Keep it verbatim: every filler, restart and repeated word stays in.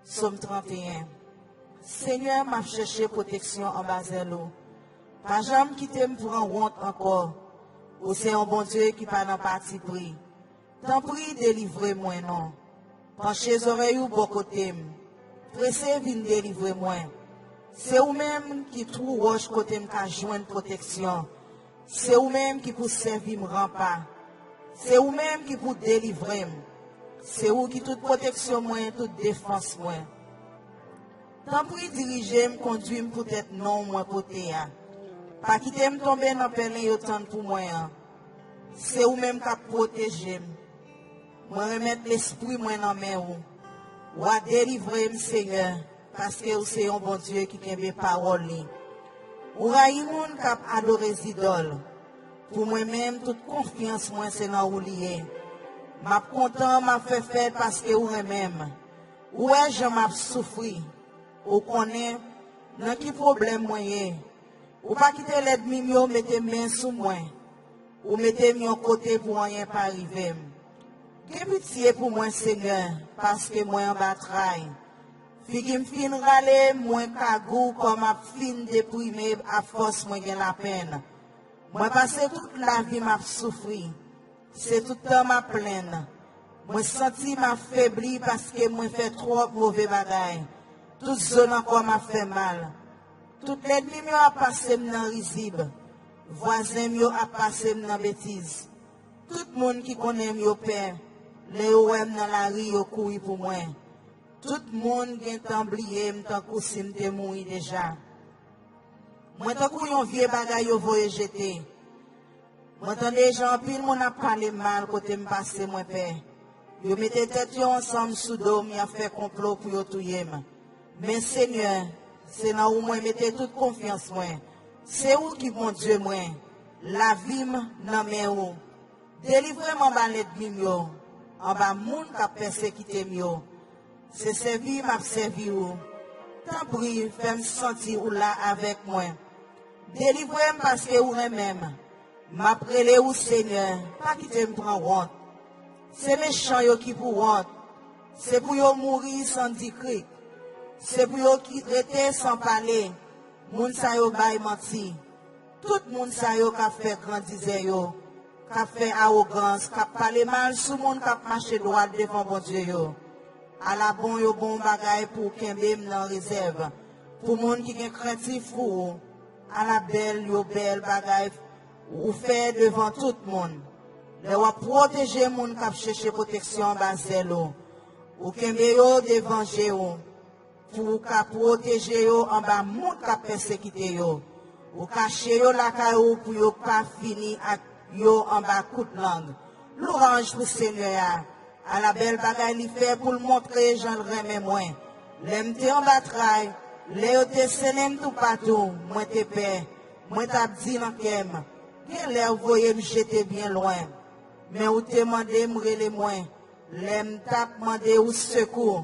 Sòm trannteyen. Senyè, m ap chèche pwoteksyon anba zèl ou. Pa janm kite m pran wont ankò. Ou se yon Bondye ki pa nan patipri. Tanpri, delivre mwen non. Panche zòrèy ou bò kote m. Prese vin delivre mwen. Se ou menm ki twou wòch kote m ka jwenn pwoteksyon. Se ou menm ki pou sèvi m ranpa. Se ou menm ki pou delivre m. Se ou ki tout pwoteksyon mwen, tout defans mwen. Tanpri, dirije m, kondui m poutèt non mwen pote a. Pa kite m tonbe nan pèlen yo tann pou mwen an. Se ou menm k ap pwoteje m. Mwen remèt lespri mwen nan men ou. W a delivre m, Senyè, paske ou se yon Bondye ki kenbe pawòl li. Ou rayi moun k ap adore zidòl. Pou mwen menm, tout konfyans mwen se nan ou li ye. M ap kontan, m ap fè fèt paske ou renmen m. Ou wè jan m ap soufri. Ou konnen nan ki pwoblèm mwen ye. Ou pa kite lènmi m yo mete men sou mwen. Ou mete m yon kote pou anyen pa rive m. Gen pitye pou mwen, Senyè, paske mwen anba tray. Figi m fin rale, mwen kagou, kò m ap fin deprime afòs mwen gen lapenn. Mwen pase tout lavi m ap soufri. Se tout tan m ap plenn. Mwen santi m ap febli paske mwen fè twòp move bagay. Tout zo nan kò m ap fè mal. Tout lènmi m yo ap pase m nan rizib. Vwazen m yo ap pase m nan betiz. Tout moun ki konnen m yo pè. Lè yo wè m nan lari, yo kouri pou mwen. Tout moun gentan bliye m tankou si m te mouri deja. Mwen tankou yon vye bagay yo voye jete. Mwen tande jan anpil moun ap pale m mal kote m pase, mwen pè. Yo mete tèt yo ansanm sou do m, y ap fè konplo pou yo touye m. Men Senyè, se nan ou mwen mete tout konfyans mwen. Se ou ki Bondye mwen. Lavi m nan men ou. Delivre m anba lènmi m yo, anba moun k ap pèsekite m yo. Se sèvi m ap sèvi ou. Tanpri, fè m santi ou la avèk mwen. Delivre m paske ou renmen m. M ap rele ou, Senyè, pa kite m pran wont. Se mechan yo ki pou wont. Se pou yo mouri san di krik. Se pou yo ki rete san pale. Moun sa yo bay manti. Tout moun sa yo k ap fè grandizè yo, k ap fè awogans, k ap pale mal sou moun k ap mache dwat devan Bondye yo. Ala bon yo bon bagay pou w kenbe m nan rezèv, pou moun ki gen krentif pou ou. Ala bèl yo bèl bagay ou fè devan tout moun. Lè w ap pwoteje moun k ap chèche pwoteksyon anba zèl ou, ou kenbe yo devan je ou, pou w ka pwoteje yo anba moun k ap pèsekite yo. Ou kache yo lakay ou pou yo pa fini ak yo anba kout lang. Lwanj pou Senyè a! Ala bèl bagay li fè pou l montre jan l renmen mwen! Lè m te anba tray, lè yo te sennen m toupatou, mwen te pè. Mwen t ap di nan kè m, genlè ou voye m jete byen lwen. Men ou te mande m rele mwen, lè m t ap mande ou sekou.